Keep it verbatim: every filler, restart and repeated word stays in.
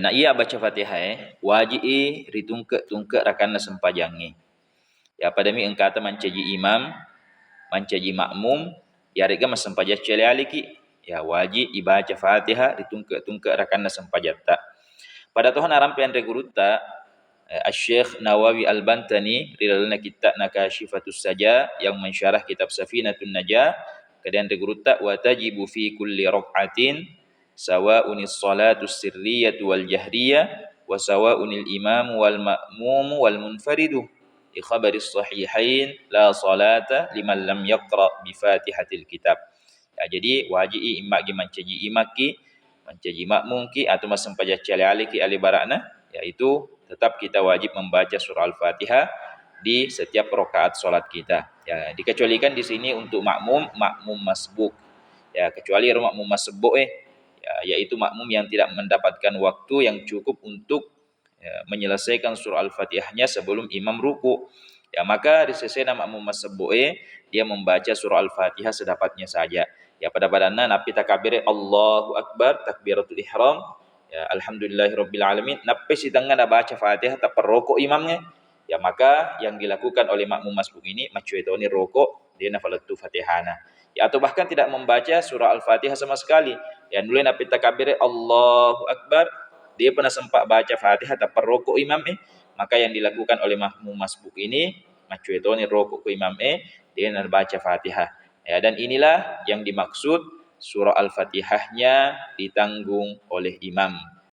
Na iya baca Fatihae, waji'i ri tungke-tungke rakanna sempajangnge. Ya, padami engkata mancaji imam, mancaji makmum, yarega massempajang ciali-aliki. Ya, waji ibaca Fatiha ri tungke-tungke rakanna sempajatta. Pada toha narampe anre gurutta, eh, Asy-Syeikh Nawawi Al-Bantani ri lalenna kitta'na Kasyifatus Saja yang mensyarah kitab Safinatun Najah, kemudian anre gurutta, "Wa tajibu fi kulli rak'atin sawa'unis salatu sirriyatu wal jahriyah, wa sawa'unil imamu wal ma'mumu wal munfaridu, li khabaris sahihain, la salata liman lam yaqra bi Fatihatil Kitab." Ya, jadi waji'i imma'gi mancaji imakki, mancaji makmumki, atau massempajang ciali-aliki ali bara'na, yaitu tetap kita wajib membaca surah Al-Fatihah di setiap rakaat salat kita. Ya, dikecualikan di sini untuk makmum, makmum masbuk. Ya, kecuali ero makmum masebbo, eh, ya, yaitu makmum yang tidak mendapatkan waktu yang cukup untuk, ya, menyelesaikan surah Al-Fatihahnya sebelum imam ruku. Ya, maka ri sesena makmum masebbo, eh, dia membaca surah Al-Fatihah sedapatnya saja. Ya, pada-padanna nappi takabbere Allahu Akbar, takbiratul ihram, ya, alhamdulillahirabbil alamin, nappi sitengnga nabaca Fatihah tappa roko imamnya. Ya, maka yang dilakukan oleh makmum masbuk ini, maccue toni roko, de nafalettu Fatihana. Ya, atau bahkan tidak membaca surah Al-Fatihah sama sekali. Ya, nulle nappi takabbere Allahu Akbar, depa nasempa baca Fatihah tappa roko imam, eh. Maka yang dilakukan oleh makmum masbuk ini, maccue toni roko ko imam, eh, de nabaca Fatihah. Ya, dan inilah yang dimaksud surah Al-Fatihahnya ditanggung oleh imam.